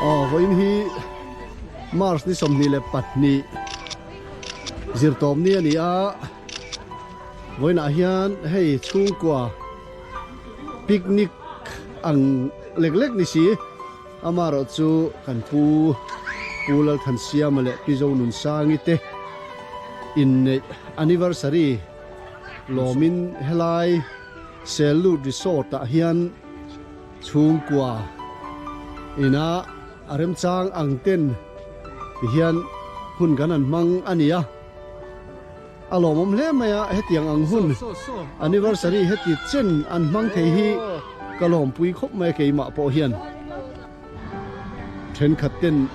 Aw vawiin hi March ni 22 zirtawp ni a ni a vawiinah hian hei chhungkua picnic ang lek lek ni si amaherawh chu kan pu Pu Lalthansiama leh Pi Zonunsangi te inneih anniversary lawmin helai Sellut Resort ah hian chhungkua ina a remchang ang ten ti hian hun kan han hmang a ni a, a lawmawm hle mai a, hetiang ang hun anniversary heti chen an hmang thei hi ka lawmpui khawp mai a keimah pawh hian thenkhat ten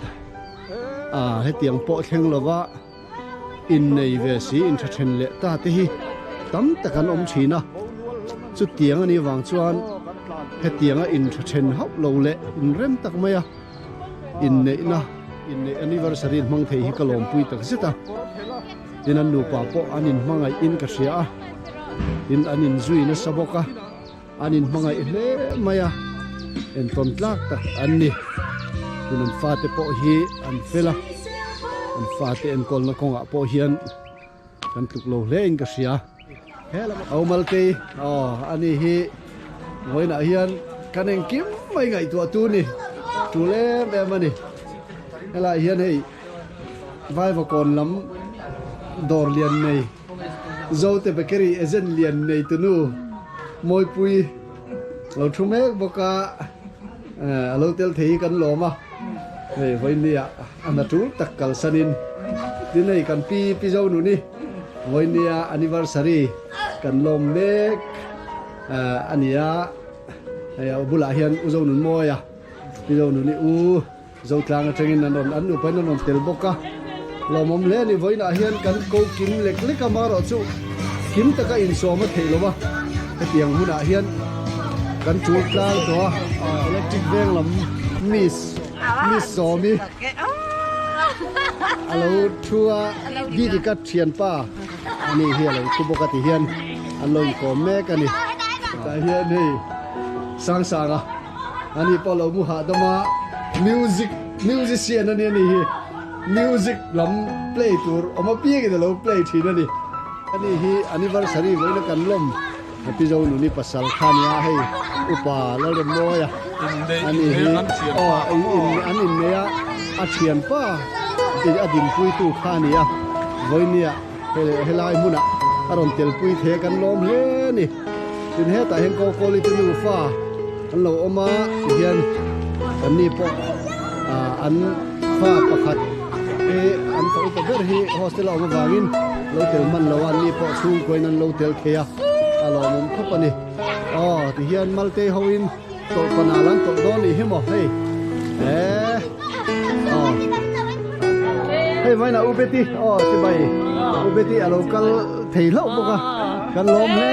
ah hetiang pawh thleng lova. Innei ve si intha then leh ta te hi tam tak an awm thin a, chutiang a nih vang chuan hetianga intha then hauh lo leh inrem tak mai a inneihna inneih anniversary hmang thei hi ka lawmpui tak zet a, tin an nupa pawh an inhmangaih in ka hria a, tin an inzui nasa bawk a. An inhmangaih hle mai a, entawn tlak tak an ni. Tin an fate pawh hi an fel a, an fate enkawlna kawngah pawh hian kan tluk lo hle in ka hria. Au Maltei, aw ani hi vawiinah hian kan engkim mai ngaihtuah tu ni, tul em em a ni. Helaiah hian hei Vaivakawn lam dawr lian nei. Zote Bakery agent lian nei tunu Mawipui lo thu mek bawk a, a lo tel thei hi kan lawm a, hei vawinia a hna tul tak kalsanin tin hei kan pi pi Zonuni vawinia anniversary kan lawm mek a ni a, hei a bulah hian U Zonunmawia pi Zonuni u. Zotlang atangin an rawn an nupain an rawn tel bawk a, lawmawm hle a ni. Vawiinah hian kan ko kim lek lek a, marawh chu kim taka insawm a theih lo a, hetiang hunah hian kan tul tlang tawh a, electric veng lam miss miss Sawmi a lo thu a, Didika thianpa a nih hi a lo thu bawk a ti hian an lo inkawm mek a ni. Tah hian hei Sangsanga. Ani pawh lo mu hahdam a, music musician a nia ni hi, music lam play tur awm apiangin a lo play thin a ni. Ani hi anniversary vawiin a kan lawm Happy Zo Nuni pasal kha a nia hei upa Lalremawia ani hi aw an innei a a thianpa a dinpuitu kha a nia vawinia helai hmunah a rawn telpui thei a kan lawm hle a ni. Tin hetah hian Kawkawli te nufa an lo awm a tihian an ni pawh ah an fa pakhat te an fa upa ber hi hostel a awm avangin lo tel hman lo a an ni pawh chhungkuain an lo tel thei a a lawmawm khawp a ni. Aw tihian Maltei hoin tawlh panal an tawlh dawn nih hi maw hei eh aw hei vainah U Betty aw chibai U Betty a lo kal thei hlauh bawk a kan lawm hle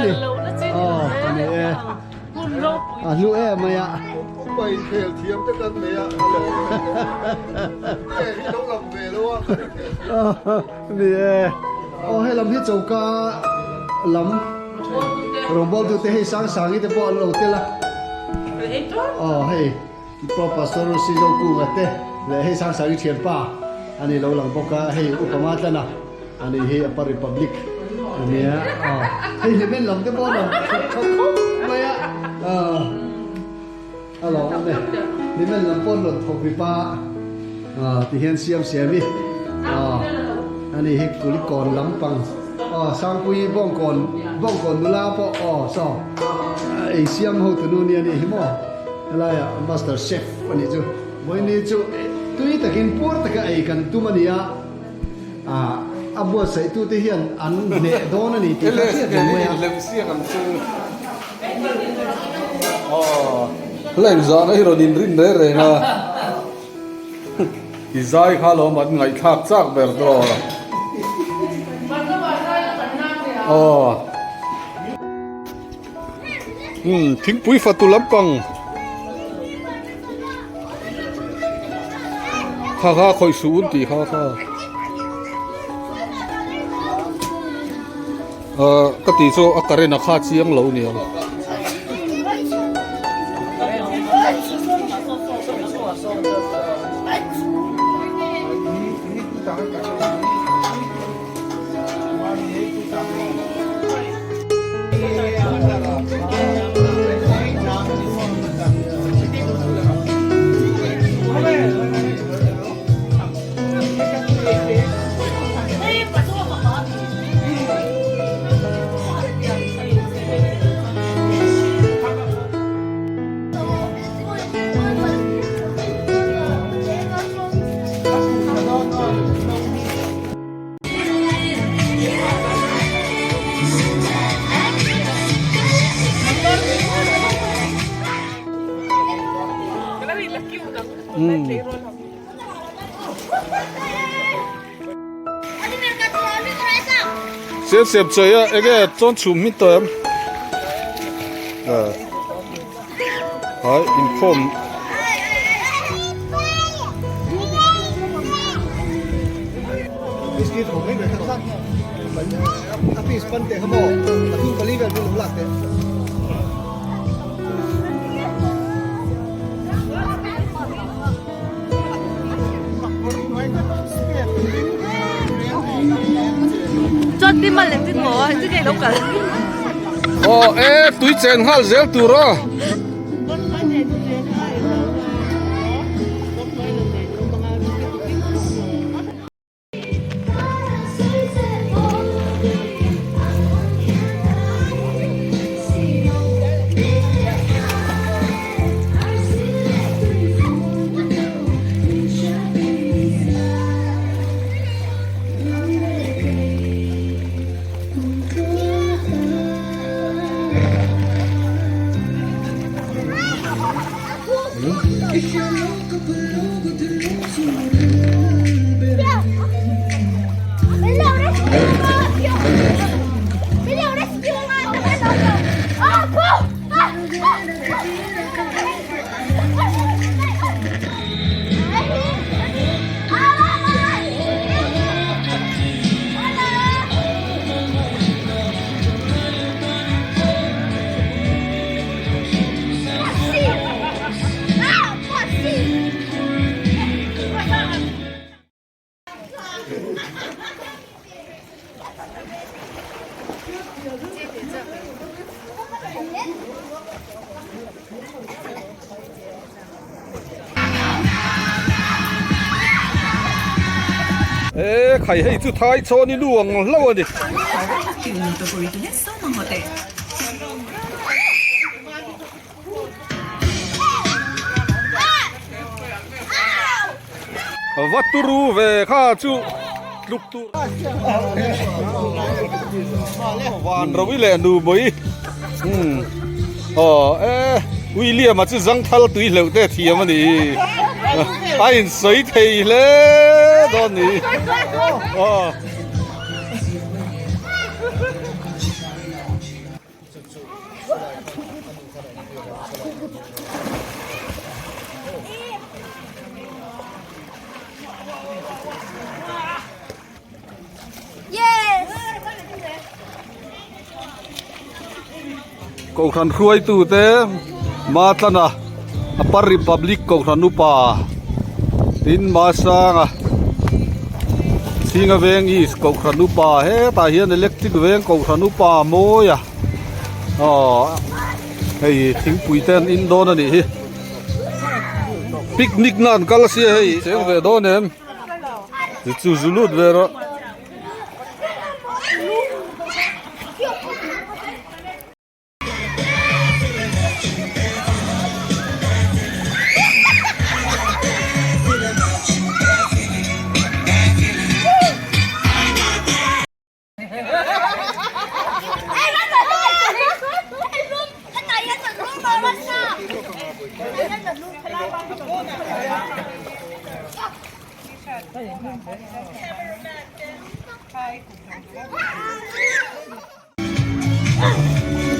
ni aw a ni e a hlu em mai a Upa inkhel thiam te kan nei a a lawm e hi lo lang ve lo a kan inkhel thiam ni e aw hei lam hi choka lam Rawngbawltu te hei sang sangi te pawh an lo tel a. Aw hei Pro Pastor Sizo Kunga te leh hei sang sangi thianpa a ni lo lang bawk a, hei Upa Matlana a ni hi Upper Republic a nia. Aw hei hlimen lam te pawh an rawn thawk tha khawp mai a. Aw a lawm awm e. Hlimen lam pawh an rawn thawk rip a. Aw tihian siam siam i. Aw a ni hi Kulikawn lampang. Aw Sangpui bawngkawn bawngkawn nula pawh aw saw ei siam ho tunu nia nih hi maw helaiah master chef a nih chu vawiini chu tui takin puar taka ei kan tum a ni a ah a buatsaih tute hian an hneh dawn a ni tih kha hriat reng mai a. Aw hleng zahna hi rawn inrin reng reng a. I zai kha lo mat ngaihthlak chak ber tawh. Aw. Hmm, thingpui fatu lampang. Kha kha khawih suh un tih kha kha. Ahh ka tih chu a current a kha chiang lo niang. Siam siam chawi a enge chuan chhum hmin tawh em hai inkhawm Aw e tui chen nghal zel tur aw. E khai hei chu thai chawn i lu ang hlauh a ni. Va turu ve kha chu tluk tur van ro i leh nu mai umm aw e William a chu zangthal tui hleuh te thiam a ni a insawi thei hle dawn ni aw. Kohhran hruaitute Matlana Upper Republic Kohhran upa tin Masanga Chhinga Veng East Kohhran upa hetah hian Electric Veng Kohhran upa mawi a. Aw hei thingpui te an in dawn a nih hi picnic na an kal sia hei cheng ve dawn em chu zu lut ve rawh.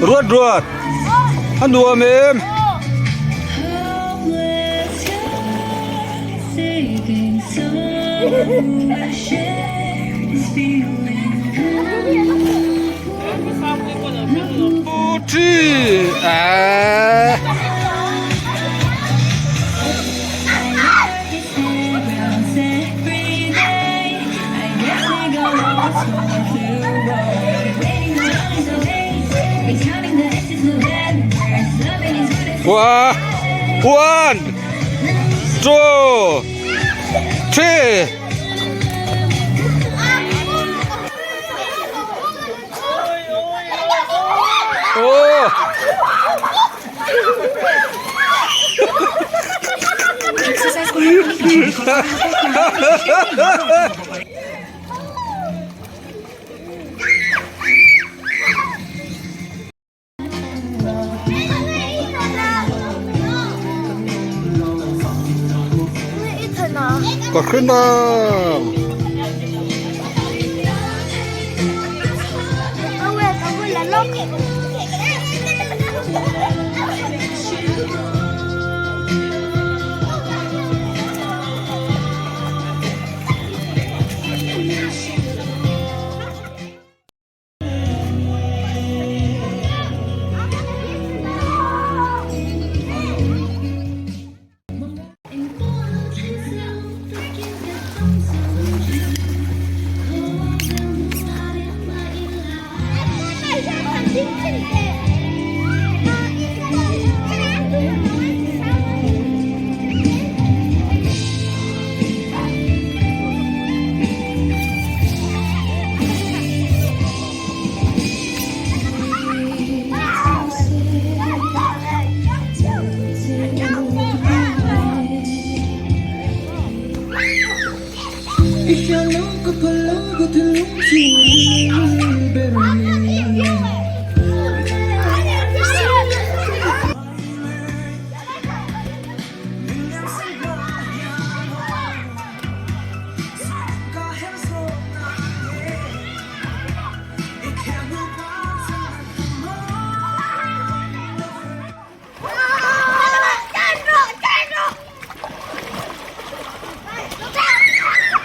Ruat ruat a nuam em. Thi à. One, one, two, three. Oh. Ka hre nang.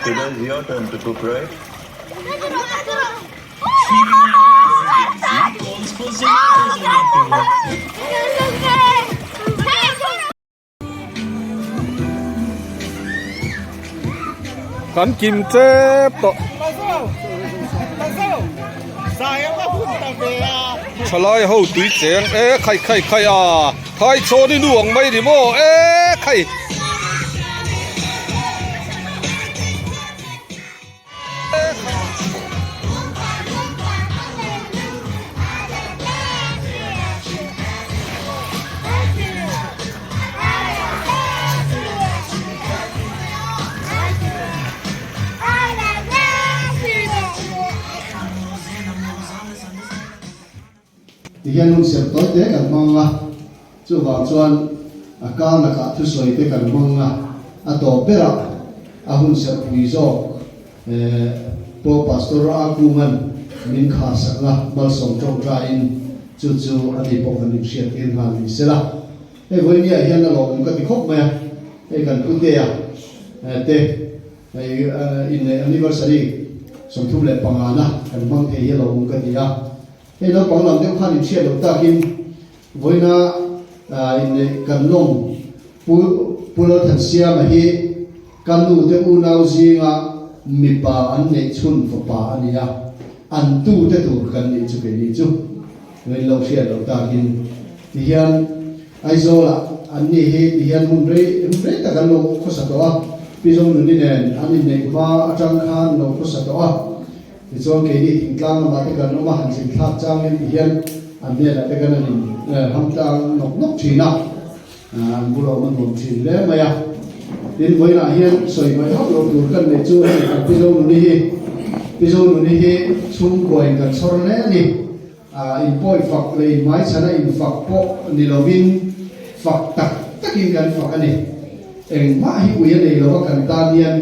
It is your turn to cook, right? Kan kim tep tawh. Thalai ho tui cheng e khai khai khai a thai chawn i nu ang mai ni maw e khai. Tihian hun serh tawi te kan hmang a, chuvang chuan a kar lakah thusawi te kan hmang a, a tawp berah a hun serh pui zawk pawh Pastor A Kungan min khar sakna malsawm tawngtaiin chu chu a ni pawh kan inhriat tir nghal ni sela. Hei vawinia hian a lawmawm ka ti khawp mai a, hei kan putea te Hei inneih anniversary 35 na kan hmang thei hi a lo awm ka ti a. Hei naupang lam deuh khan inhriat loh takin vawiina inneih kan lawm Pu Pu Lalthansiama hi ka nu te unau zinga mipa an neih chhun fapa a ni a, an tute tur kan nih chu keini chu min lo hriat loh takin tihian Aizawlah an ni hi ti hian hun rei hun rei tak an lo khawsa tawh a, Pi Zonuni nen an inneih hma atang khan lo khawsa tawh a. Tichuan keini thingtlang lamah te kan awm a, han zin thlak changin ti hian an hnenah te kan han in ham tlang nawk nawk thin a, an bula awm a nuam thin hle mai a. Tin, vawiinah hian sawi hmaih hauh loh tur kan neih chu hei kan Pi Zonuni hi, Pi Zonuni hi chhungkuain kan chhawr hle a ni. Inpawi fak leh inhmaichhana infak pawh ni lovin fak tak takin kan fak a ni. Engmah hi ui a nei lova kan tan hian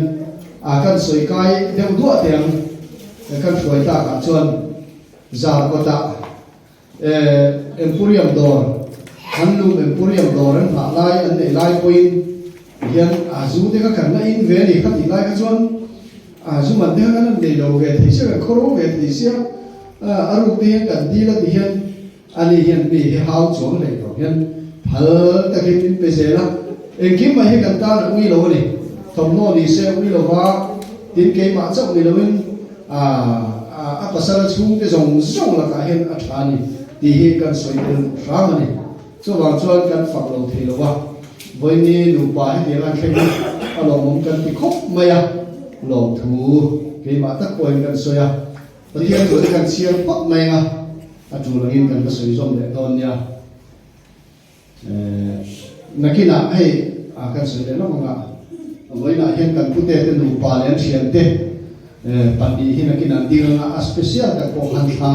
kan sawi kai deuh duah teh ang. Kan hruai takah chuan Zarkawtah Emporium dawr, Handloom Emporium dawr an nghah lai an neih lai pawhin hian zu te kha kan la in ve a ni. Khatih lai kha chuan zu man te kha kan han nei lo ve thei sia, kan khawro ve thei sia. A ruk te hian kan dil a ti hian ani hian mi hi hau chuang leh lo hian phal takin min pe zel a, engkim mai hi kan tan a ui lo a ni. Thawmhnaw ni se ui lo va, tin keimah chauh ni loin a pasal a chhungte zawng zawng lakah hian a tha a ni tih hi kan sawi tel hram a ni. Chuvang chuan kan fak lo thei lo a, vawiini nupa hetiang an thleng hi a lawmawm kan ti khawp mai a, lawmthu keimah tak pawhin kan sawi a, Pathian thu te kan chhiar phawt mai ang a, a tul angin kan va sawi zawm leh dawn nia. Nakinah hei kan sawi leh lawk ang a, vawiinah hian kan pute te nupa leh an thiante pahnih hi nakinah an ding ang a, a special tak pawh khan thla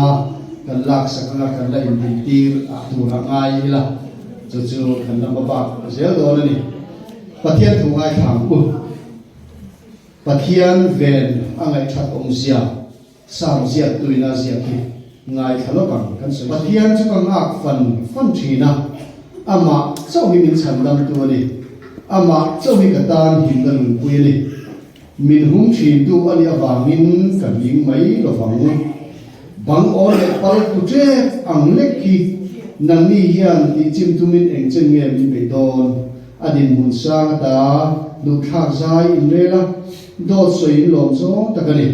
kan laksak ang a, kan la indintir ah tur a ngai ila, chu chu kan la hmabak zel dawn a ni. Pathian thu ngaithla ang u. Pathian ven a ngaihthat awmzia. Sam ziak tuina ziak hi ngaithla lawk ang kan sawi. Pathian chu ka nghak fan fan thin a, amah chauh hi min chhandamtu a ni. Amah chauh hi ka tan himna nunpui a ni. Min hum thintu a nih avangin ka hling mai lovang. Bang awl leh pal tu tep ang lek hi nangni hian tihchim tumin engchen nge min beih dawn? A dinhmun sang ata duhthlak zai inrel a. Dawt sawi in lawm zawng tak a ni.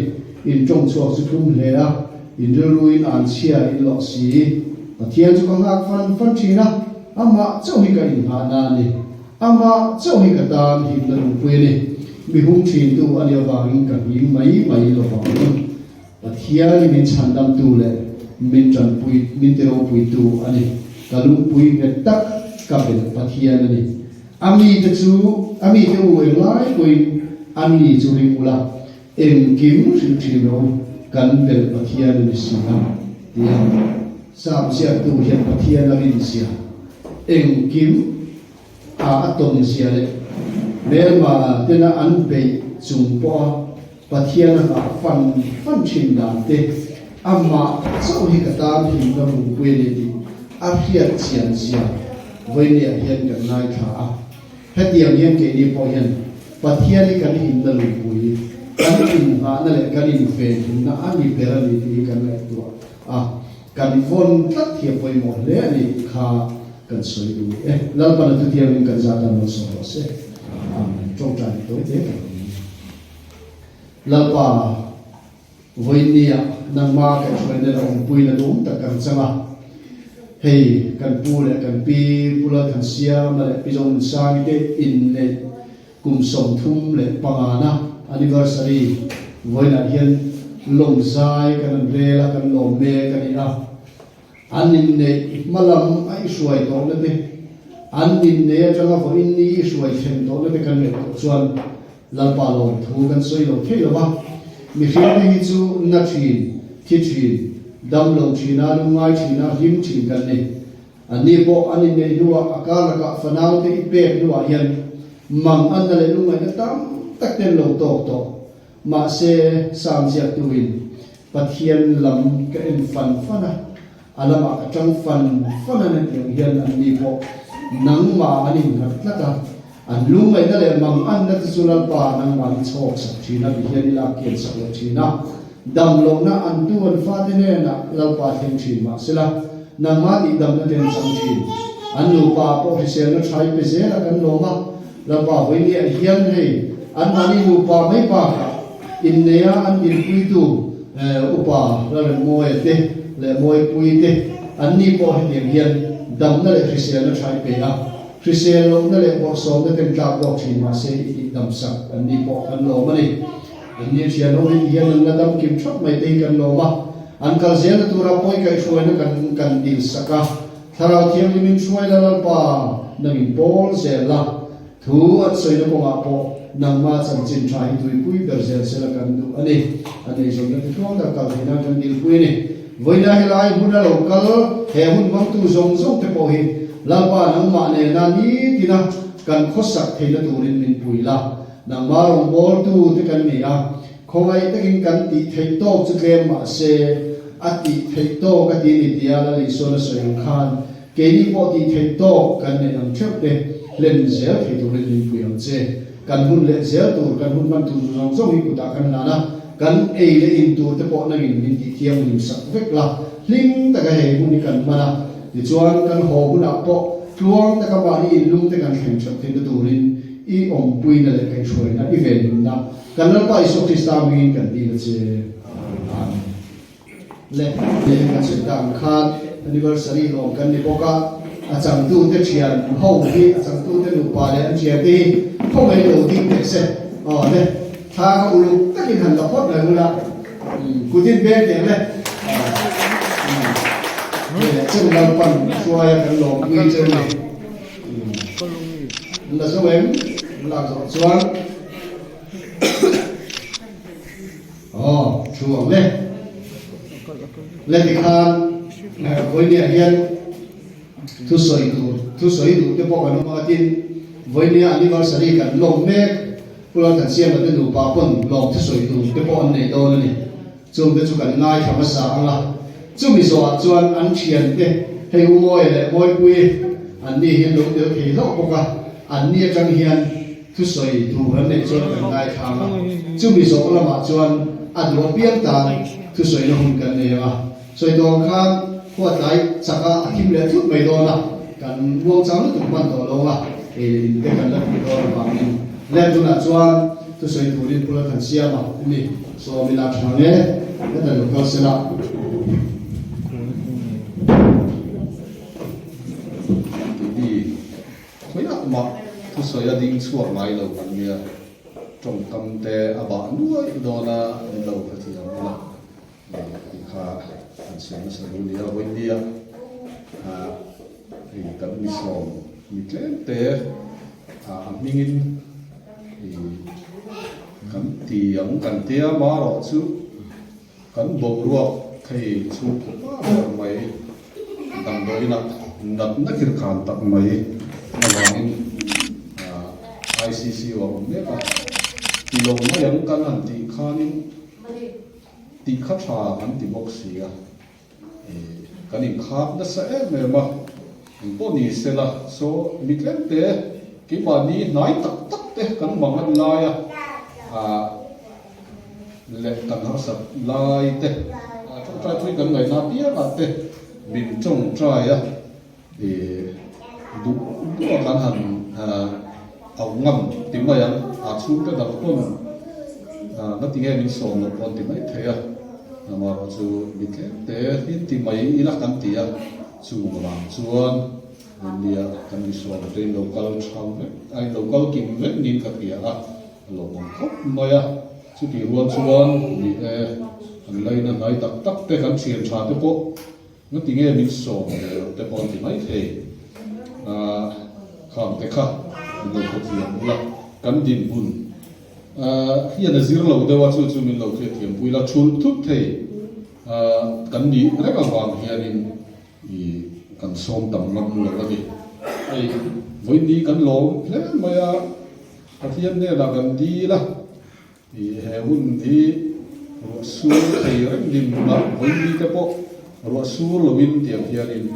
In tawng chhuak chu thlum hle a, in rilruin an chhia in lawh si. Pathian chu ka nghak fan fan thin a, amah chauh hi ka inghahna a ni. Amah chauh hi ka tan himna lungpui a ni. Mi hum thintu a nih avangin ka hlim mai mai lo vang. Pathian i min chhandamtu leh min tanpui, min tiropuitu a ni. Ka lungpui nghet tak ka belh Pathian a ni. A mite chu, a mite u englai pawhin a mi chu ring ula, engkim hrilh thin rawh u, kan belh Pathian a ni si a, tia Sam ziaktu hian Pathian a rinzia engkim a a tawnzia leh hmelma tena an beih chung pawha Pathian a nghah fan fan thin dan te, amah chauh hi ka tan hlimna rungpui a ni tih a hriat chian zia vawinia hian kan ngaithla a. Hetiang hian keini pawh hian Pathian hi kan himna lungpui, kan inngahna leh kan invenhimna a ni ber a ni tih hi kan ngaihtuah a, kan vawn tlat hi a pawimawh hle a ni tih kha kan sawi duh e. Lalpan a thutiangin kan zah dan lo sawi rawh se. Amen. Tawngtai tawi te kan awm. Lalpa, vawiinniah nangma kaihhruaina leh awmpuina duhawm tak kan chang a. Hei, kan pu leh kan pi, Pu Lalthansiama leh Pi Zohmunsangi te inneih kum 35na anniversary vawiinah hian lawmzai kan an rel a, kan lawm mek a ni a. An inneih hma lam a i hruai tawhna te, an inneih atanga vawiin ni i hruai thlen tawhna te kan ngaihtuah chuan Lalpa lawmthu kan sawi lo thei lo va. Mihring te hi chu na thin, thi thin, dam lo thina, lungngai thina, hlim thin kan ni. Anni pawh an inneih hnuah a kar lakah fanau te i pek hnuah hian mang anna leh lungngaihna tam tak ten lo tawk tawh. Mahse, Sam ziaktuin Pathian lam ka en fan fan a, a lamah ka tang fan fan a hetiang hian anni pawh nangmah an innghat tlat a, an lungngaihna leh manganna te chu Lalpa nangmah ni chhawk sak thin a ti hian i lak kian sak leh thin a, dam lohna an tu an fate hnenah Lalpa thleng thin mahsela nangmah tih damna te an chang thin. An nupa pawh hriselna tha i pe zel a kan lawm a, Lalpa vawinia hian hei anmahni nupa mai bakah inneia an dinpuitu upa Lalremmawia te leh Mawipui te anni pawh hetiang hian damna leh hriselna tha i pe a, hrisel lohna leh bawrhsawmna ten tlak bawk thin mahse i tih damsak anni pawh kan lawm a ni. Anni thian ho hi tihian an la dam kim thap mai te hi kan lawm a, an kal zelna tura pawi kaihhruaina kan kan dilsak a. Thlarau Thianghlim in hruai la Lalpa, nang in pawl zel la, thu an sawina kawngah pawh nangma chanchin tha hi tuipui ber zel sela kan duh a ni. A neizawnna te tluang tak kal theih nan kan dilpui a ni. Vawiina helai hmun a lo kal, he hun hmangtu zawng zawng te pawh hi Lalpa nangmah nena nitina kan khawsak theihna turin min pui la. Nangma rawngbawltu te kan ni a, Khawngaih takin kan tih theih tawk chu tlem mah se, a tih theih tawk a ti ni tia Lal Isuan a sawi ang khan keini pawh tih theih tawk kan neih ang theuh te hlen zel thei turin min pui ang che. Kan hun leh zel tur, kan hun hman tur zawng zawng hi kutah kan hlan a, kan ei leh in tur te pawh nangin min tih thianghlim sak vek la, hlim taka hei hun hi kan hman a, tichuan kan haw hunah pawh tluang taka mahni inlung te kan thleng theuh theihna turin i awmpuina leh kaihhruaina i venhimna Kan Lalpa Isua Krista hmingin kan dil a che. Amen. Le, kan sawi tak ang khan anniversary lawm kan ni bawk a. A changtute thian ho hi, a changtute nupa leh an thiante hi khawngaih lo ding teh se. Aw le, thla kha uluk takin han la phawt mai bula kutin beng teh ang le. Hei leh cheu Lalpan hruaia kan lawmpui cheu ni. An la zo em? An lak zawh chuan Aw, thu ang le. Le tikhan vawinia hian thusawi tur, thusawi duh te pawh kan awm a, tin vawinia anniversary kan lawm mek, Pu Lalthansiama te nupa pawn lawm thusawi tur te pawh an nei dawn a ni. Chungte chu kan ngaithla hmasa ang a, chumi zawhah chuan an thiante hei U Mawia leh Mawipuii an ni hi an lo tel thei hlauh bawk a, an ni atang hian thusawi tur an neih chuan kan ngaithla ang a, chumi zawh lamah chuan a duh apiang tan thusawina hun kan nei ang a, sawi tawh ang khan khuatlai chaka a thim leh thut mai dawn a, kan muangchang lutuk hman tawh lo ang a, ei leh in te kan la tih dawn avangin leh tunah chuan thusawi turin Pu Lalthansiama a ni. Sawmila tha nge heta lo kal sela. Tih khawiah mah thusawi a ding chhuak ngai lo kan nia, tawngkam te a bah nuaih dawn a ni lo kha thiam ula tih kha an sawi nasa duh nia vawinia hei kan mi sawm mi tlem te a hmingin Kan ti ang kan tia marawh chu kan boruak thei chhung khawp ber mai damdawiinah natna khirkhan tak mai avangin ICC a awm mek a, ti lo mai ang kan han tih khanin tih kha tha kan ti bawk si a. Kan inkhap nasa em em a, engpawh ni sela saw mi tlemte keimahni hnai tak tak te kan mang an lai a, leh kan harsat lai te, tawngtai pui kan ngaihna apiangah te min tawngtai a, duh duh a kan han auh ngam ti mai ang, a chhungte dang pawn ngatinge min sawm loh pawn ti mai thei a, amaherawh chu mi tlem te hin ti mai ila kan ti a, chung vang chuan nia kan mi sawm te in lo kal tha vek a, in lo kal kim vek niin ka hria a, a lawmawm khawp mai a, chutih rual chuan ni e kan laina hnai tak tak te kan thian tha te pawh Ngati nge min sawm ve loh te pawh an ti mai thei. Ahh khang te kha min lo hrethiam ula, kan dinhmun ahh hian a zir lo deuh a, chu chu min lo hriatthiam pui la, thulh thut thei ahh kan nih reng avang hianin ih kan sawm tam ngam lo a ni. Hei vawiin kan lawm hle mai a, Pathian hnenah kan dil a. Ih he hun hi ruah sur thei reng din hmunah vawiin te pawh ruah sur loin tiang hianin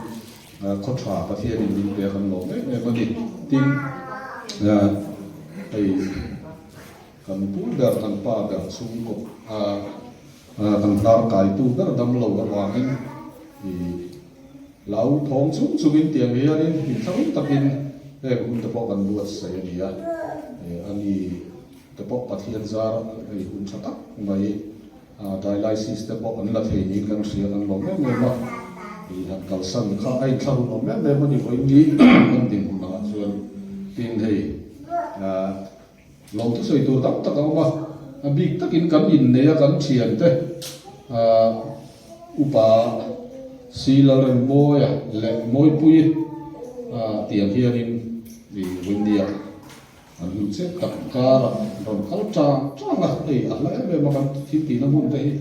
khaw tha Pathianin min pe a kan lawm em em a ni. Tin, hei kan pu ber kan pa ber chhungkaw kan hnar kaitu ber damlo avangin ih lau thawng chung chungin tiang hianin inthlahrung takin heng hun te pawh kan buatsaih a ni a, a ni. Te pawh Pathian zar hei hun tha tak mai dialysis te pawh an la thei niin kan hria kan lawm em em a, i han kalsan kha a inthlahrun awm em em a ni vawiin ni kan dinhmun angah chuan tin hei lawm thusawi tur tam tak a awm a, a bik takin kan innei a kan thian te upa si Lalremmawia leh Mawipuii tiang hianin i vawiin ni ah An hun chet tak karah rawn kal chang chang a, hei a hla em em a kan thil tihna hmun te hi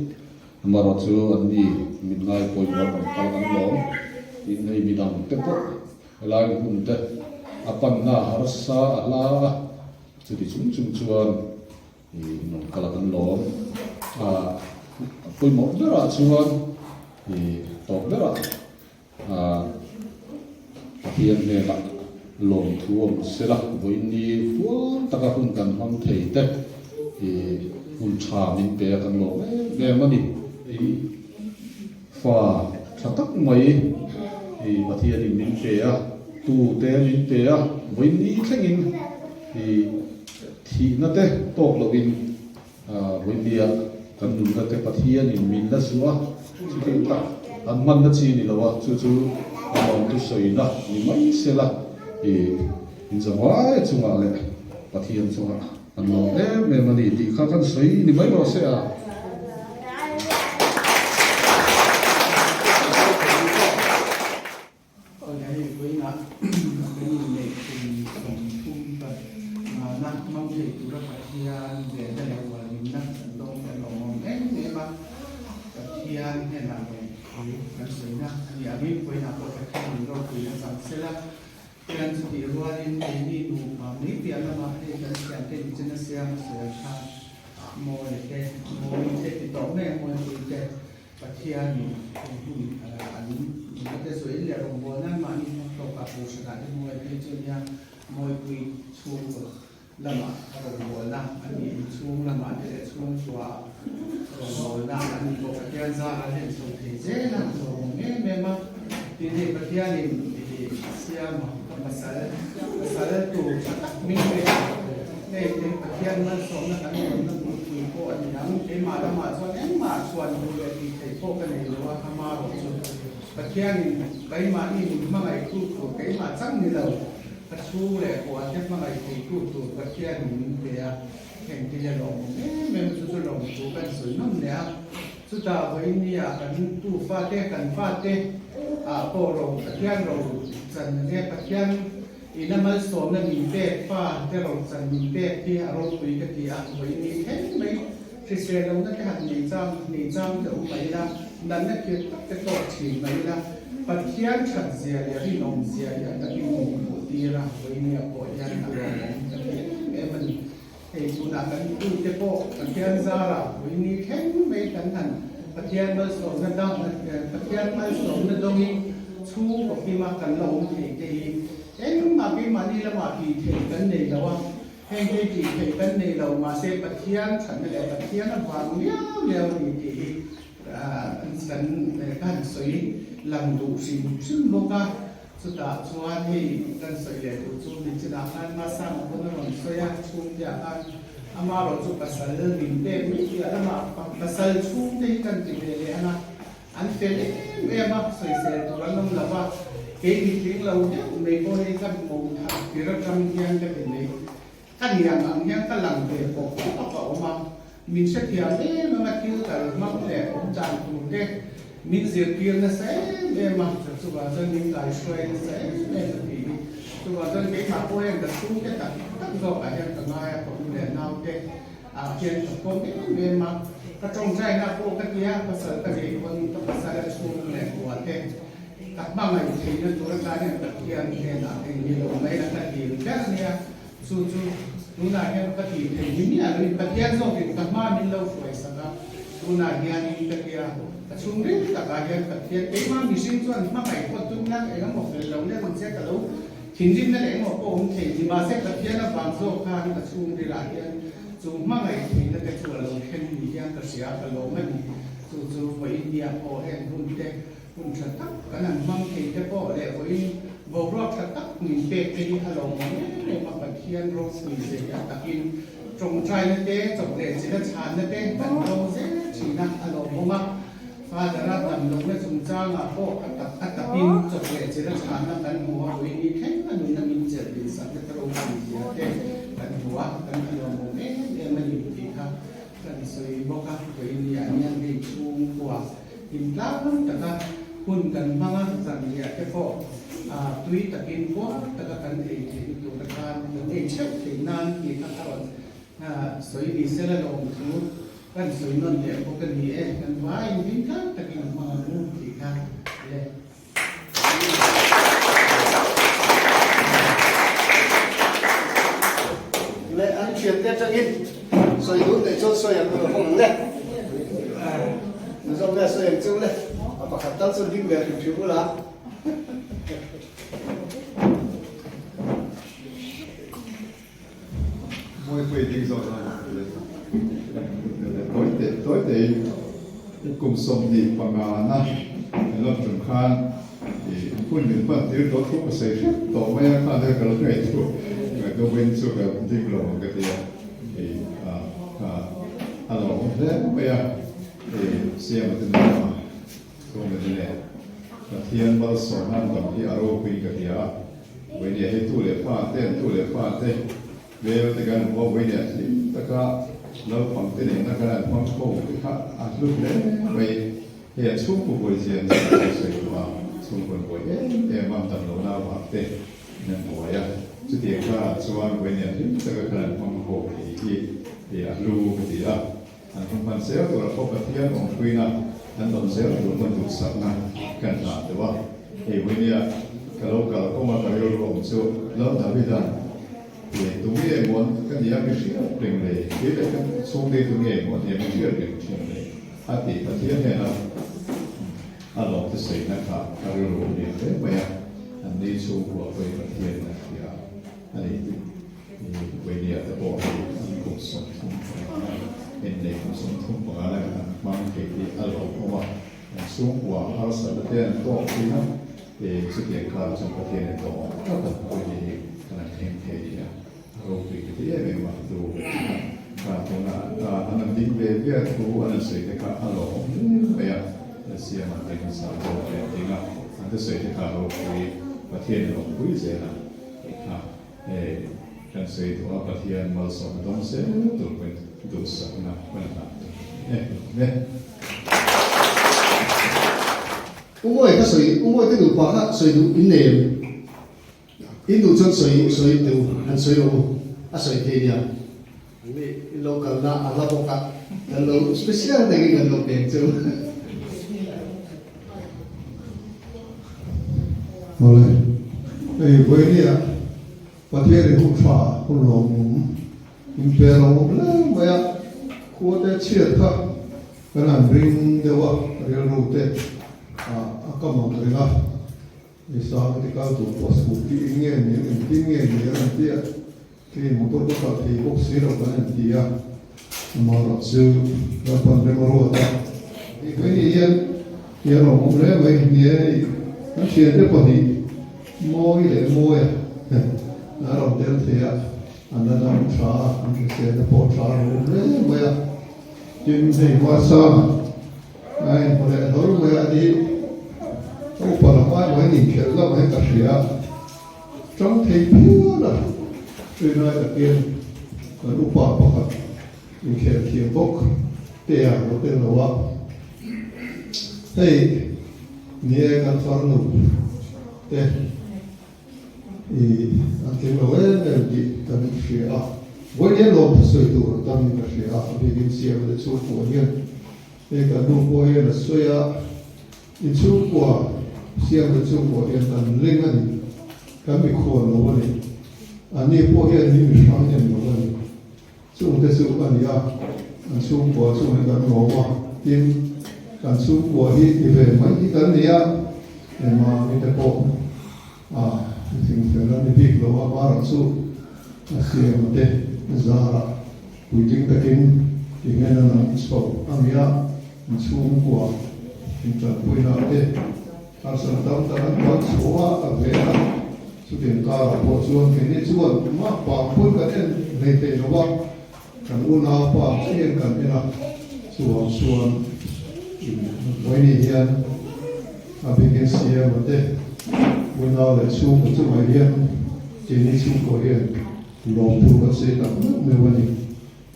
amaherawh chu an ni min ngai pawimawh rawn kal an lawm tin hei midang te pawh helai hun te a panna harsa a hla a chuti chung chung chuan ih rawn kal a kan lawm a pawimawh berah chuan ih tawp berah. Pathian hnenah lawmthu awm sela, vawiin hual taka hun kan hmang thei te hun tha min pe a kan lawm em em a ni. Hei fa tha tak mai Pathianin min pe a, tute min pe a, vawiin thlengin thihna te tawk loin Vawinia kan nunna te Pathianin min la zuah a, chutin tak an hmanna chi ni lo a, chu chu Lawmtu sawina ni mai sela i inzavai chungah leh Pathian chungah an lawm em em a ni tih kha kan sawi ni mai rawh se a. Aw hei vawiinah kan inneih kum 30 pa na hmang thei tura Pathian venna leh hualhimna kan dawng te a lawmawm em em a, Pathian hnenah lawm thu kan sawina a ni angin vawiinah pawh Pathian min ropui a chang sela, hian chutih rualin keini nupa mai piah lamah hei kan thiante inchen a siam a sawi ang khan mawi te, mawi te ti tawh mai a mawipui te. Pathianin heng hun an nunna te zuain leh rawngbâwl nan mahni hmang tawkah Kohhranah te mawi phei chu nia mawipui chhungkaw lama rawngbâwlna a ni, inchhung lamah te leh chhungkua rawngbâwlna a ni pawh Pathian zâr a hlen chho thei zel a, lawmawm em em a. Tin, hei Pathianin i siama ka pasal, pasal tur tha tak min pe a, hei te Pathian malsawmna kan rawnna bulpui pawh a ni ang. Keimah lamah chuan engmah chhuan duh leh tih theih pawh ka nei lo a, ama rawh chu Pathianin keimahni min hmangaihtu tur keimah chang ni lo, ka chhung leh kua te hmangaih theitu tur Pathianin min pe a, heng te hi a lawmawm em em chu chu lawmthu kan sawi nawm leh a. Chutah vawinia kan tu fate, kan fate ah pawh ro Pathian ro chan a nia, Pathian ina malsawmna min pek, fa te ro chan min pek hi a ropui ka ti a, vawini thleng mai hrisel lohna te han nei chang nei chang te awm mai ila, natna khirh tak te tawk thin mai ila, Pathian that zia leh rinawm zia hi a takin min hmuh tir a, vawinia pawh hian a lawmawm ka ti em em a ni. Hei tunah kan tute pawh Pathian zarah puini thleng mai kan han Pathian malsawmna dang Pathian malsawmna dawngin chhungkaw kima kan la awm thei te hi engmah keimahni lamah tih theih kan nei lo a, heng hei tih theih kan nei lo mahse Pathian thatna leh Pathian avang liau liau a ni tih hi kan kan sawi lang duh hrim hrim bawk a. Chutah chuan hei kan sawi leh tur chu nichinah khan Masanga pawn a rawn sawi a, chhungteah khan amaherawhchu pasal min pek mai piah lamah pasal chhungte hi kan ti ve leh ang a, an fel em em a, sawisel tur an awm lo va, kei mitling lo deuh mai pawh hei ka hmuh thar tir atang hian ka ti mai. Ka niang ang hian ka lang ve pawh pawp a ka awm a, min hrethiam em em a thil kal hmang leh awm dan tur te min zirtir nasa em em a, chuvang chuan min kaihruai nasa em em a tih hi. Chuvang chuan keimah pawh hian ka chhungte tak tak zawkah hian ka ngai a, ka u leh naute ah hian ka pawm em em a, ka tawngtaina pawh ka tia, pasal ka neih pawn ka pasal a chhung leh kua te Ka hmangaih theihna tur atan hian Pathian hnenah eng ni lo mai la ka dil ber a nia, chu chu tunah hian ka tih theih ni miah loin Pathian zawkin ka hma min lo hruai sak a, tunah hianin ka tia ka chhungril takah hian Pathian keimah mihring chuan hmangaih pawh tum nan eng emaw fel lo leh ang che ka lo thinrimna leh engemaw pawh awm thei ni mahse Pathian avang zawk khan ka chhungrilah hian chu hmangaih theihna te chu a lo thleng ni hian ka hria ka lawm a ni, chu chu vawiin nia pawh heng hun te Hun tha tak kan han hmang thei te pawh leh vawiin boruak tha tak min pek te hi a lawmawm em em a, Pathian ropui zei a takin tawngtaina te, chawp leh chila chhanna te kan dawng zel thin a, a lawmawm a. Father-a damlohna chungchangah pawh a tak a takin chawp leh chila chhanna kan hmu a, vawiin hi thleng a nunna min chelh dinsak te ropui zia te kan hmu a, kan a lawmawm em em a ni tih kha kan sawi bawk a, vawiin hi an hian hei chhungkua Intlang taka hun kan hmang a, zanriah te pawh tui takin puar taka kan ei theihna tur atan kan ei theuh theih nan tih kha a rawn sawi ni sela lawmthu kan sawi nawn leh bawk a ni e, kan vaiin hlimtlang takin a hmang ang u tih kha le. Leh an thiante atangin sawi dun neih chuan sawi ang lo ang le. Mizo nge sawi ang chu le. A pakhat tal chuan ding ve hrim hrim ula. Mawipui ding zawk nan a ti a. Tawi teh tawi tehin kum 25 na kan lawm tum khan i hun min hman tir tawh thu ka sawi hrep tawh mai a, khan hian ka lo ngaihtuah ngaihtuah vawiin chu ka ding lo ang ka ti a, i kha a lo awm hle mai a, i siam a ti nuam a, chhung leh ni leh. Pathian malsawmna an dam hi a ropui ka ti a, Vawinia hi tu leh fa te an tu leh fa te hmel te kan hmu a, Vawinia hlim taka naupang te nena kan han hmang ho te kha a hlu hle mai. Hei a chhungkaw buai zia ni a lo sawi tawh a, chhungkaw an buai em em a, damlohna avang te in an buai a, chutiang karah chuan Vawinia hlim taka kan han hmang ho thei hi hei a hlu ka ti a. An hun hman zel tur a pawh Pathian awmpuina an awm zel tur pawn duhsakna kan hlah deuh a. Hei Winia ka lo kal kawng a ka rilru awm chu Lal Davida'n Hei tu nge maw ka nia mi hriat reng le, kei leh ka chhungte tu nge maw nia mi hriat reng thin le a tih Pathian hnena a lawmte sawina kha ka rilru awm lian hle mai a, an ni chhungkua pawhin Pathian a hria a ni tih. Vainia te pawh hi an kum 35 innei kum 35 lai an hmang thei tih a lawmawm a, an chhungkua harsatna te an tawk thin a, chutiang kar chuan Pathian in tawh awm tak an pawh hi kan han thleng thei tih a ropui ka ti em em a, tu kha tuna an han ding ve ve a thu an han sawi te kha a lawmawm hle mai a, Siam an ding hmasa zawk leh an ding a, an thusawi te kha a ropui Pathian in awmpui zel a tih kha. Hei kan sawi duh a, Pathian malsawmna dawng zel tur pawhin duhsakna kan hlan tur a ni e. Umawi kha sawi, Umawi te nupa kha sawi duh in nei em? In duh chuan sawi sawi teh u, han sawi rawh u, a sawi thei nia. Mi in lo kalna a hla bawk a, kan lo special takin kan lo pek che u. Awle, hei vawinia Pathian in hun tha hun lawmawm in pe lo awm hle mai a, khua te chhiat kha kan han ring deuh a, rilru te a kam ang reng a, i sang te kal tur pawh scooty in nge ni ang engtin nge ni ang an ti a, Kei motor ka kal thei bawk si lo kan en ti a, amaherawh chu Lalpan rem a ruat a. Hei mai ni hian i a lawmawm hle mai ni e, hei kan thiante pahnih Mawi leh Mawia an rawn tel thei a, an la dam tha a, an hriselna pawh tha a lawmawm hle mai a. Tin, hei Hmasanga a inhmu leh hlawl mai a ni, ka upa lam ai mai ni khelh lam hi ka hria. Tang thei phian a, rinai takin kan upa pakhat inkhel thiam bawk te a lo tel lo a, hei ni e kan farnu te i an tling lo em em tih kan hria a, vawiin lawm thusawi tur a tamin ka hria a, a bikin siam leh chhungkua hian hei kan nu pawh hian a sawi a. I chhungkua siam te chhungkua hian an ling a ni, kan mikhual lo a ni. Anni pawh hian min mihrang em lo a ni. Chungte chu a ni a, an chhungkua chung hi kan lawm a, tin, kan chhungkua hi ti ve mai hi kan ni a, engmah mite pawh a thing fel a ni bik lo a, amaherawh chu a siam te zarah puitling takin ti hian a nang chho a ni a. An chhungkua intanpuina te harsatna tam tak an tuan chhuah a, a ve a, chutiang karah pawh chuan keini chuan mah pa pawhin kan en hlei thei lo a, kan unaupa chiah hian kan en a, chuvang chuan vawiini hian a bikin siama te unau leh chhungkua chungah hian keini chhungkua hian lawmthu kan sawi tak meuh meuh a ni.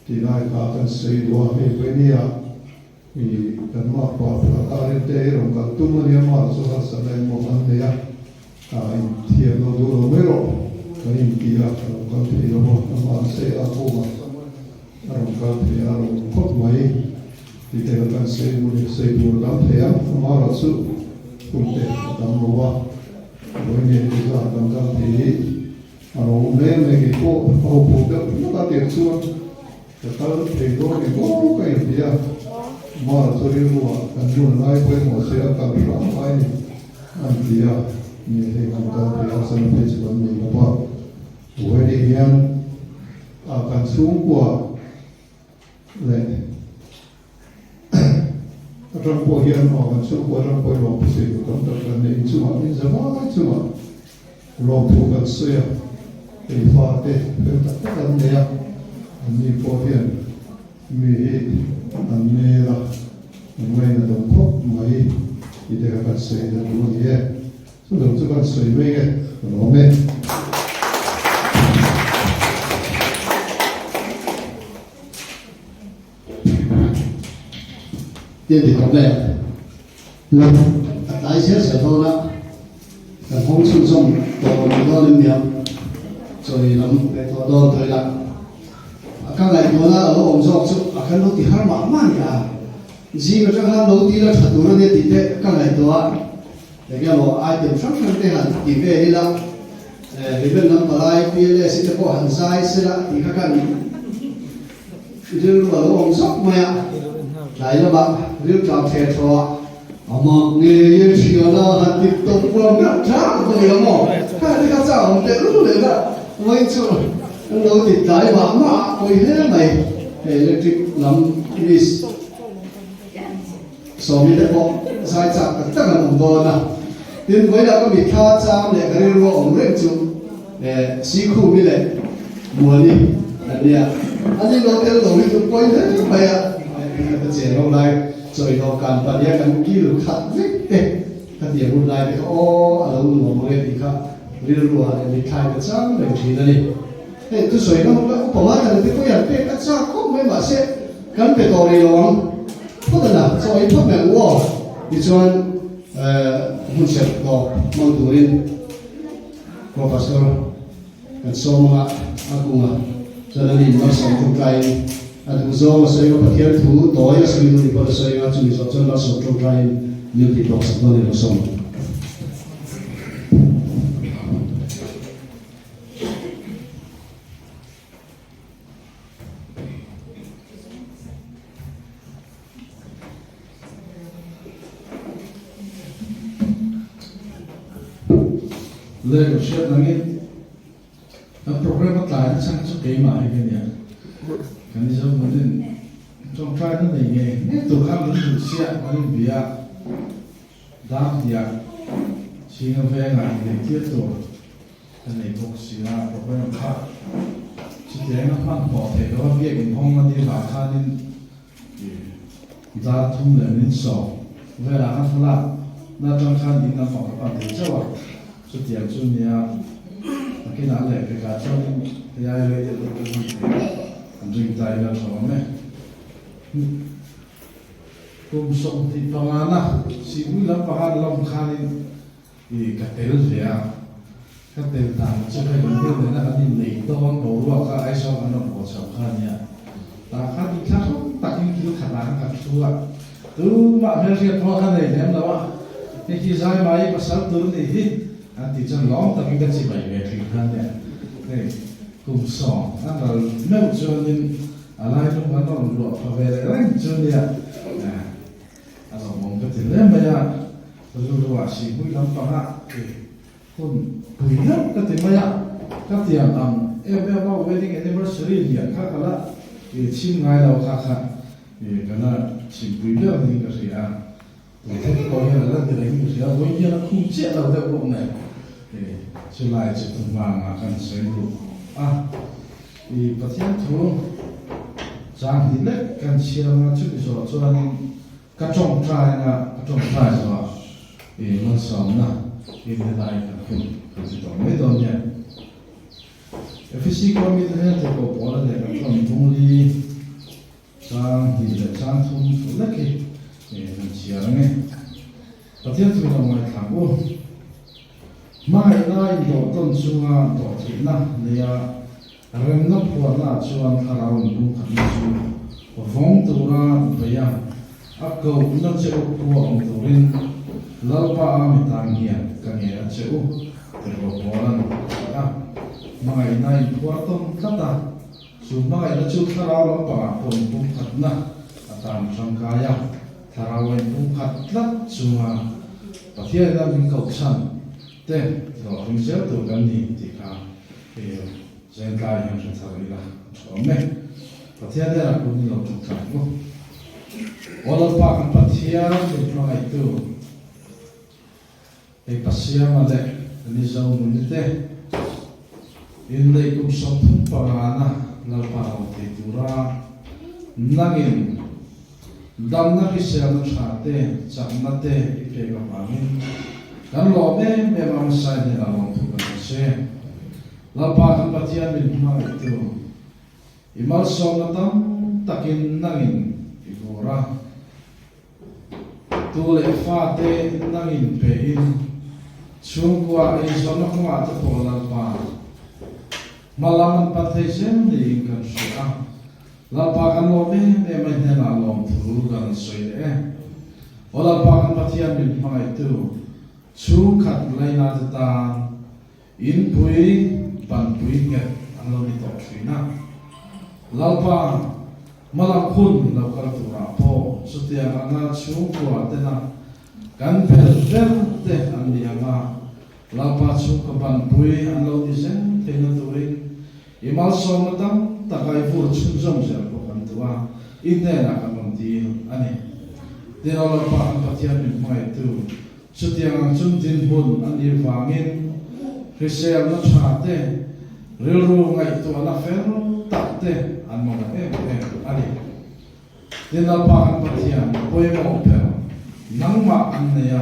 Ti lai kha kan sawi duh a, hei vawinia i kan makpa Phakar te i rawn kal tum a nia maw chu harsatna engmaw kan nei a, ah in thiam lo duh lo mai rawh kan in ti a, a lo kal thei lo a, amah sei a kawngah a rawn kal thei a, a rawn khawp mai ti te kha kan sawi duh a ni, sawi tur a tam thei ang, amaherawh chu hun te a tam lo a, vawinia i zah kan kal thei hi. A lo awm hle mai kei pawh a ho pawh deuh hlek a tir chuan ka kal thei dawn ni maw ka inti a, Mara chu rilruah kan nun lai pawimawh se a kal hram mai ni a inti a, ni hei kan kal thei a sana phei chu kan nei lo va, Wedding hian a kan chhungkua leh atang pawh hian aw kan chhungkua atang pawhin lawmthu sawi tur tam tak kan nei inchungah min za vai chungah lawmthu kan sawi a, hei fate fel tak tak an nei a, anni pawh hian mi hi an nel a, an ngaina dawm khawp mai. Tih te kha kan sawi na duh a ni e. Chu lo chu kan sawi mai nge ka lawm e. Tian ti tawp le lo a tlai zel zel dawn a, kan hawng chhunzawm tawh lo dawn em niang, chawi lam leh tawh dawn tawh ila. A ka ngaihtuahna a lo awm zawk chu a kan lo ti har mah mah a ni a, zing atang khan lo ti la tha tur a nia tih te ka ngaihtuah a, eng emaw item hrang hrang te han ti vel ila, Hlimen lam palai PLS te pawh han zai sela tih kha kan rilru a lo awm zawk mai a, tlai lamah riltlam thleh thaw a, a mak ngei e thiana han ti tawp kual meuh tlang ka ni lo maw? Kha te kha chau awm teh lul leh la, vawiin chu an lo ti tlai mah mah a, pawi hle mai, hei electric lam miss Sawmi te pawh zai chak tak tak an awm dawn a, tin vawiinah ka mitthla cham leh ka rilru a awm reng chu Sikhumi leh Muani an nia, an in lo tel lo hi chu pawi hle mai a, ka cheng ho lai chawi dawhkan pahniha kan kil khat vek te ka ti ang hun lai te kha aw a lo nuam ang e tih kha rilru ah leh mitthla in ka chang reng thin a ni. Hei thusawi na hun la upa mai kan te pawh hian pek a chak khawp mai mahse kan pe tawh rih lo ang phawt a na chaw ei phawt mai ang u aw tichuan hun serh tawp hmang turin Kua Pastor kan sawm anga a kunga chuan ani in malsawm tawngtaiin a duh zawng a sawi anga Pathian thu tawi a sawi duh ni pawh a sawi anga chumi zawh chuan malsawm tawngtaiin min ti tawk sak dawn a ni lo sawm. Le ka hriat nangin kan program a tlai na chhan chu keimah hi ka nia. Kan Mizo hmunin tawngtai na nei ngei ngei tur khan min duh chiah kan inbia. Dam tiah Chhinga vengah inneihtir tur ka nei bawk si a, program kha chutiang a hmanhmawh theih loh a, biak inhawng a nih vang khanin dar thum leh min sawm velah khan thlalak na atang khan in lampang ka pan thei chauh a, chutiang chu nia nakinah leh pekah chuanin hei ai rei deuh deuh ka hman theih an ring ta ila tha awm e. Kum 25 na Sihpui lampanga an lawm khanin i ka tel ve a, ka tel dan chu hei kan thil nena kan inneih dawn boruak kha Aizawl kan rawn haw chho kha a nia. Tah khan inthlahrung takin kil khatah khan ka thu a, tumah hmelhriat pawh ka nei lem lo a, hei khi zai mai pasal tur nih hi an tih chuan lawm takin ka chibai ve thin kha a nia. Hei kum sawm an ral meuh chuanin A lai lung an rawn luah pha ve leh reng chu nia, a lawmawm ka ti hle mai a, rilru ah Sihhmui lampangah i hun pui deuh ka ti mai a, ka tiang ang em em a wedding anniversary lian kha ka la i chhim ngai lo kha kha i ka la chhimpui ber niin ka hria a, tun thleng pawh hian a la ni reng in ka hria a, vawi hian a khum chiah lo deuh bawk nen i chulai chu tumvangah kan sawi duh a. I Pathian thu chang hnih lek kan chhiar anga chumi zawh chuanin ka tawngtai anga ka tawngtai zawhah i malsawmna in helai kan hun kan ti tawh mai dawn nia. Efesi khua mite hian tirhkoh pawl a lehkha chuan bungli chang hnih leh chang thum thu lek hi kan chhiar ange. Pathian thu lo ngaithla u. Hmangaihna indawh tawn chunga dawh theihna neia remna phuahna chuan thlarau inpumkhatna chu vawng tura beia a kohna che u khua awm turin Lalpa a mitang hian ka ngen a che u tirhkoh Paula'n a ti a. Hmangaihna inphuar tawn tlat a, chu hmangaihna chu thlarau lampangah pawh inpumkhatna atan tangkai a. Thlarau a inpumkhat tlat chunga Pathianina min kohchhan te hlawhtling zel tur kan ni tih kha Zengtlai hian hre thar ila a tha awm e. Pathian hnenah kun i lo tawngtai ang u. Aw Lalpa kan Pathian min hmangaihtu, hei Pasiama leh Mizo nuni te inneih kum 35 na Lalpa ro thei tura nangin damna hriselna tha te, chakna te i pek avangin kan lawm em em a hmasa hnenah lawmthu kan rawn sawi e. Lalpa kan Pathian min hmangaihtu i malsawmna tam takin nangin i vur a. Tu leh fate nangin pein chhungkua eizawnna kawngah te pawh Lalpa hmalam an pan thei zel niin kan hria a. Lalpa kan lawm em em a hnenah lawmthu kan sawi leh e. Aw Lalpa kan Pathian min hmangaihtu chhungkhat laina te tan Inpui banpui nghet an lo ni tawh thin a. Lalpa hmalam hun lo kal turah pawh chutiang anga chhungkua tena kan bel ber te an ni ang a, Lalpa chhungkaw banpui an lo ni zel theihna turin i malsawmna tam tak a i vur chhunzawm zel pawh kan duh a, i hnenah kan rawn dil a ni. Tin, aw Lalpa kan Pathian min hmangaihtu, Chutiang ang chun dinhmun a nih vangin hriselna tha te, rilru ngaihtuahna fel tak te an mamawh em em a ni. Tin, Lalpa kan Pathian pawimawh ber nangmah an nei a,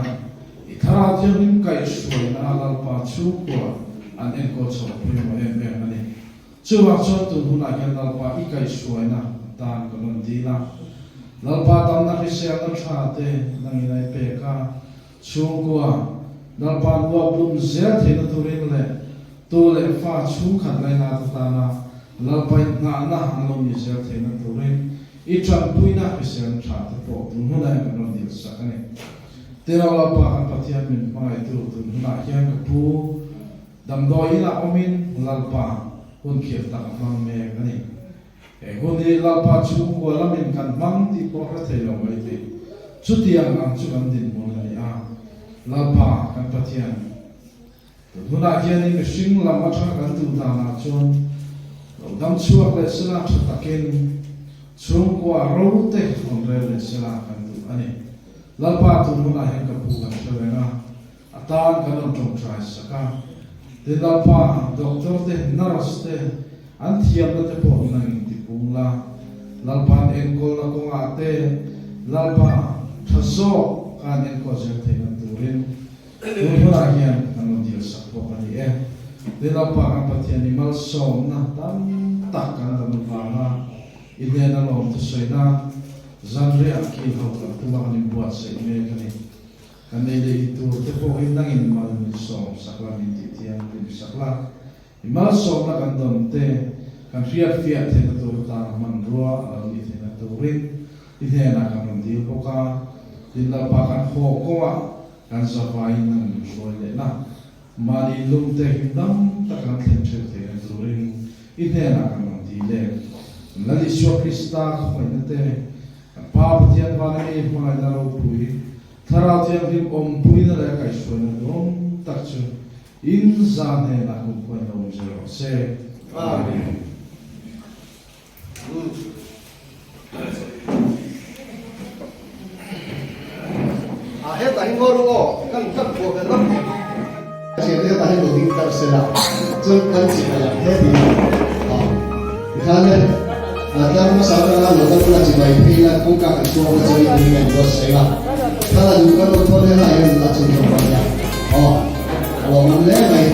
i Thlarau Thianghlim kaihhruaina a Lalpa chhungkua an enkawl chhoh pawimawh em em a ni. Chuvang chuan tun hunah hian Lalpa i kaihhruaina tan ka rawn dil a. Lalpa damna hriselna tha te nangin a i pek a, chhungkua Lalpa'n uap lum zel theihna turin leh tu leh fa chhungkhat lainat atana Lalpa inngahna an lo ni zel theihna turin i tanpuina hriselna tha te pawh tun hunah hian kan rawn dil sak a ni. Tiraw Lalpa kan Pathian min hmangaihtu tun hunah hian ka pu Damdawi inah awmin Lalpa hun khirh tak a hmang mek a ni. He hun hi Lalpa chhungkua lamin kan hmang tih pawh hre thei lo mai thei. Chutiang ang chu kan dinhmun a ni a. Lalpa kan Pathian, tun hunah hianin mihring lam atanga kan duh danah chuan lo dam chhuak leh sela tha takin chhungkua ro te rawn rel leh sela kan duh a ni. Lalpa tun hunah hian ka pu kan hre reng a. A tan kan rawn tawngtai sak a, tin Lalpa, doctor te, nurse te, an thiamna te pawh nangin ti pung la, Lalpa'n enkawlna kawngah te, Lalpa tha zawk ka an enkawl zel theihna turin tun hunah hian kan rawn dil sak bawk a ni e. Tin Lalpa kan Pathian i malsawmna tam tak kan dam avanga i hnena lawm thusawina zanriah kil ho kan tuma kan inbuatsaih mek a ni. Kan ei leh in tur te pawh hi nangin mal min sawm sak la, min tih thiam hlim sak la. I malsawmna kan dawn te kan hriat fiah theihna tur atana hmanrua a lo nih theihna turin i hnenah kan rawn dil bawk a, tin Lalpa kan haw kawngah kan zavaiin nang min hruai leh la, mahni lung te him dam taka kan thlen theuh theihna turin i hnenah kan rawn dil e. Lal Isua Krista khawngaihna te, Kan Pa Pathian vana mi hmangaihna ropui, Thlarau Thianghlim awmpuina leh kaihhruaina duhawm tak chu in za hnenah kumkhuain lo awm zel rawh se. Amen. A hetah hi ngaw ru aw, kan kan phuah ve lam hi. Thian hetah hi lo ding tar sela, chuan kan chi mai ang he tiin a tikhan e, a tlang hmasa atanga lo kal bula chi mai phei la kawngka kan chhuak na chuan in kan buatsaih a, thla la duh kan rawn thawn helai hian la chhun hlawm a nia aw, a lawmawm hle mai.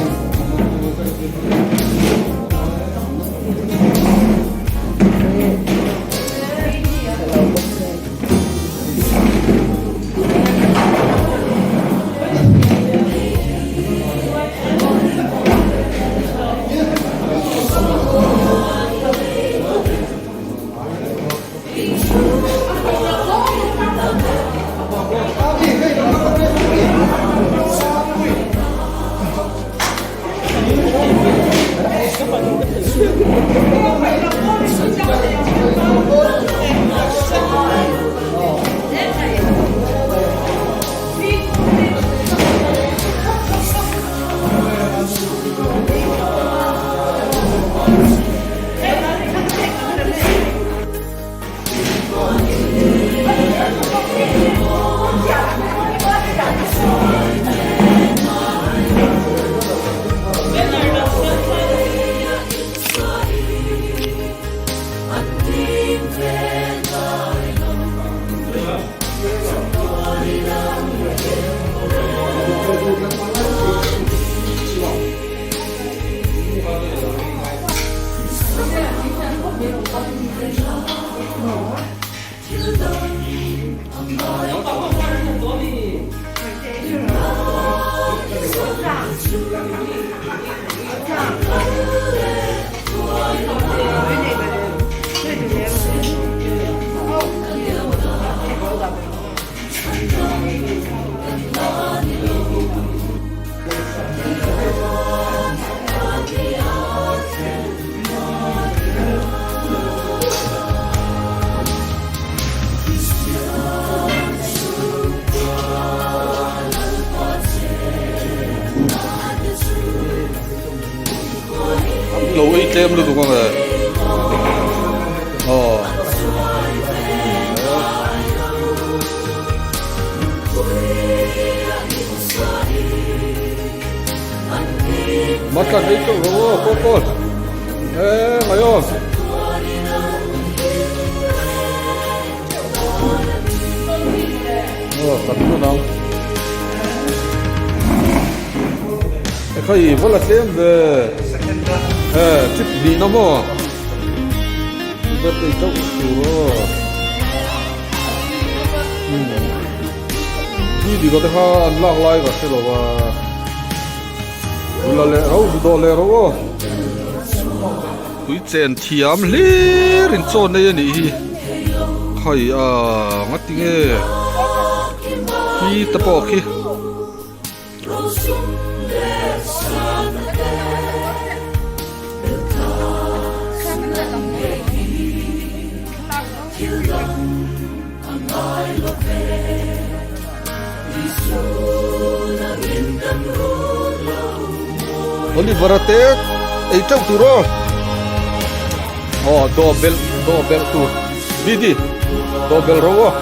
tlem lutuk ang e. Aw. Matlan ei teuh rawh aw kaw kaw. E mai aw. Aw kan hun ang. E khai va la tlem ve. E trip hnih na maw. Birthday teuh tur aw. Video te kha an lak lai ka hre lo a. La leh ro zu dawh leh ro aw. Tui chen thiam hlir in chaw nei a nih hi. Khai a nga ti nge khi te pawh khi. Oliver a te ei teuh tur aw aw dawh belh dawh belh tur didi dawh belh ro aw.